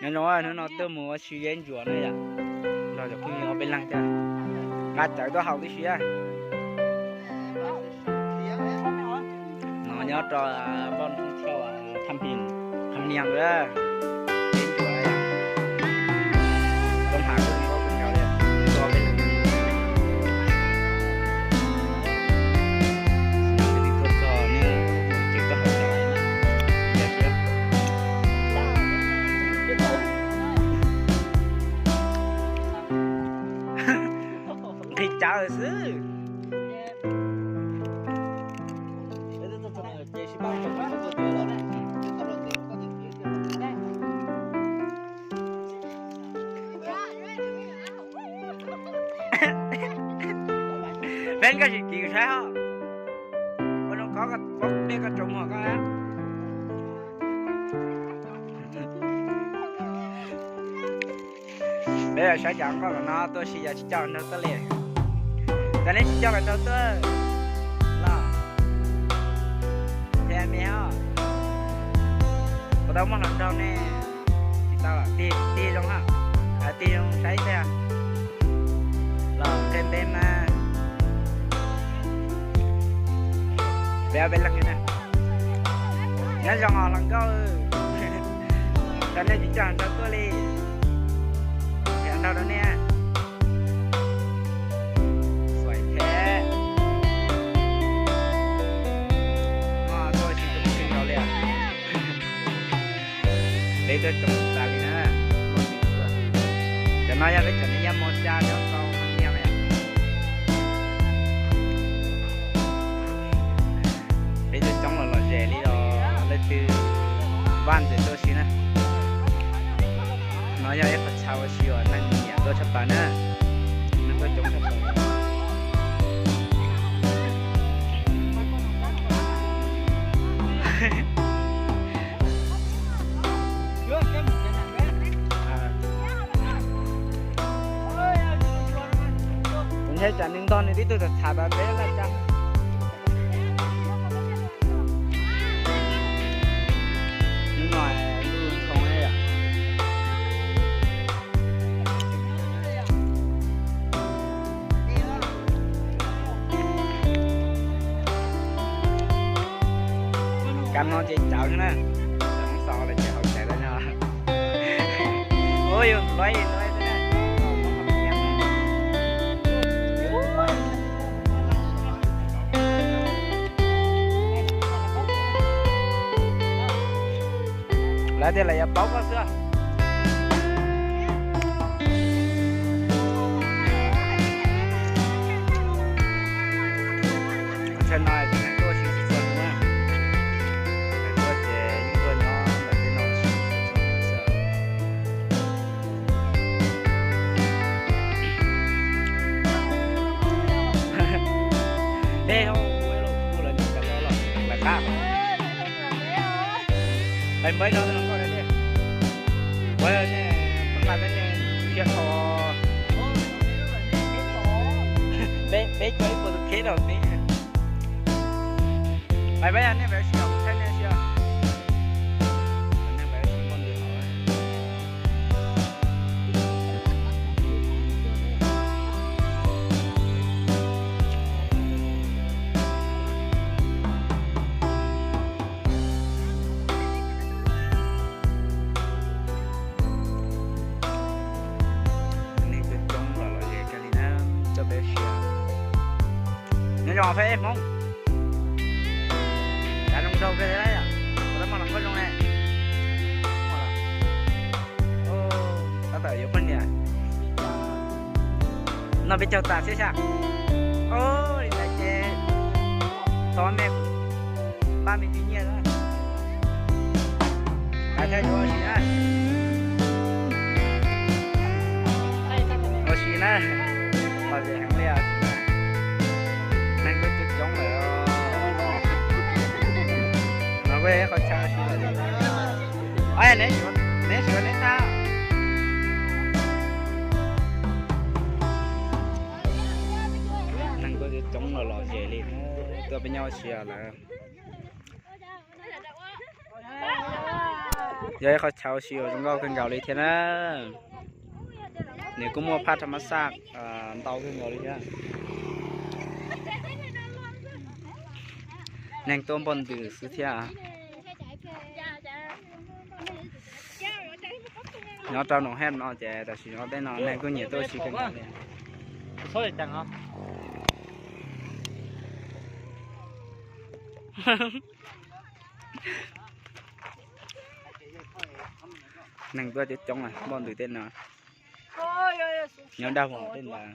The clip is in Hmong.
Nyob zoo, hnub no tuaj mus ua si zeb ntsuas na yom, nrog cov phooj ywg ob peb leeg thiab, nqa cawv tuaj haus tib si. No nyob rau poj thaj thaj nias, zeb ntsuas, toob hav kuj zoo nkauj kawg nkaus li, tuaj ob peb leeg. Tuaj txog ne, tseem tuaj haus cawv. Nqhis cawv xwb. Peb nkaj sim kiv saib os. Ua zoo koj, peb koj tsaus muag koj. Peb saib cov nkauj los no tuaj si yog tsis coj hluas nraug tuaj li. Cov nej tsis coj hluas nraug tuaj los thiaj me os. Puas tau muaj hluas nraug ne? Tsis tau los tig, tig zoo ha, tig zoo saib ib teg los qhia npe mas. Peb ob peb leeg na. Nyob zoo os hluas nkauj. Cov nej tsis coj hluas nraug tuaj li, hluas nraug rau nej. Xuaim thiab. Tuaj tsis coob kawg nkaus li. Peb tuaj coob tas li na. Cov no yog peb cov niag yaj mos xya nyob rau hauv niag. Peb tuaj coob los lom zem li os, leej twg vaj ntxwv tuaj si na. No yog ib qho chaw ua si uas neeg nyiam tuaj tshaj plaws na. Neeg tuaj coob tshaj plaws. Kuv ntshai tsam nws ntog nws tib tug txhav txhav tas peb laj tsa. Kab no ces cawv na, xav lawm ces haus cawv lawm no. Ua yus lov lov. Lawv tias lawv yuav paub koj xwb. Chaw no ces neeg tuaj tsis txhua hnub, neeg tuaj ces yeej tuaj nyob ntawm tej no tsis txhua hnub xwb. Dej hauv ua los kuj lawv niam cov los lawv qab. Pais npawb no nkauj dab tiag. Ua nej pab nqa peb nej siab kho. Peb, peb cov ib puas tus kheb rau peb. Pais pab yog nej pab si os, kuv thaij nej si os. Nej pab si muaj ntws hauv. Neeg coob coob los lom zem kawg li na, coj peb si. Nyob zoo peb Hmoob. Cas zoo nraug kawg li yom, puas tau muaj hluas nkauj zoo ne? Tab tom yuav poj niam. No peb caug tas xwb xyov. Ua li ntawd ces thov me, pab me tus nyiaj na. Pais thaij ua si na. Ua si na. Lom zem heev li os. Neeg tuaj coob coob lawm. No kuj yog ib qho chaw ua si lom zem. Neb sim ua neb tag. Neeg tuaj coob coob los lom zem li. Tuaj peb nyob ua si lawm. Yog ib qhov chaw ua si uas zoo nkauj kawg nkaus li thiab na. Nws kuj muaj phaj thas mas xaj ntau kawg nkaus li thiab. Neeg tuaj npoj ntws xwb thiab. Nyob rau Noom Hej no ces tam sim no tej no neeg kuj nyiam tuaj ua si kawg nkaus li. Neeg tuaj coob coob, npoj ntws tej no. Nyob dag vog tej ntawd.